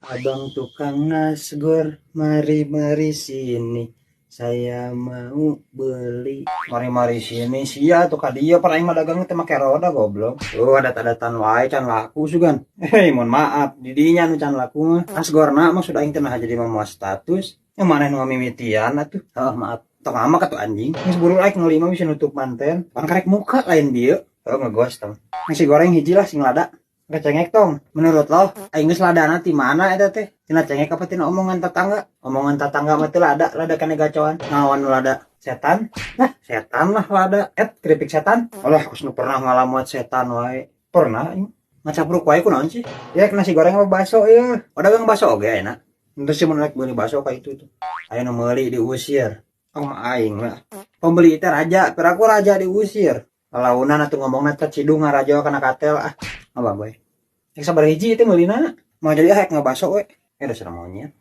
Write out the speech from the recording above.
Abang tukang nasgor, mari mari sini. Saya mau beli. Mari mari sini sia tuh ka dieu, pan aing mah dagang teh make roda, goblok. Tuh adat-adatan wae can laku sugan. Hei, mohon maaf, di dinya nu can laku mah. Nasgorna maksud aing teh nah jadi mawa status. Yang mana nu mimitian atuh? Oh, maaf. Tong amak atuh, anjing. Geus buru like ngeuli mah bisa nutup manten. Pan karek muka lain bieu. Oh, ngegos tong. Nasi goreng hiji lah sing lada. Cengek tong. Menurut lo, aing geus ladana ti mana eta teh? Tina cengek apa tina omongan tetangga? Omongan tetangga mah teu lada, lada kane gacoan. Ngawan nu lada setan? Nah, setan lah lada. Et keripik setan. Alah, geus nu pernah ngalamuan setan wae. Pernah aing. Ngacapruk wae kunaon sih? Ya nasi goreng apa bakso ya? Oh, dagang bakso oge enak. Terus sih mun rek beuli bakso ka itu tuh. Aya nu meuli diusir. Oh, mah aing lah. Pembeli teh raja, piraku raja diusir. Launan atuh ngomongna teh cidung ngarajo kana katel ah. Apa boy? Rek sabar hiji itu meulina. Mau jadi ah rek ngabaso we. Eh, dasar monyet.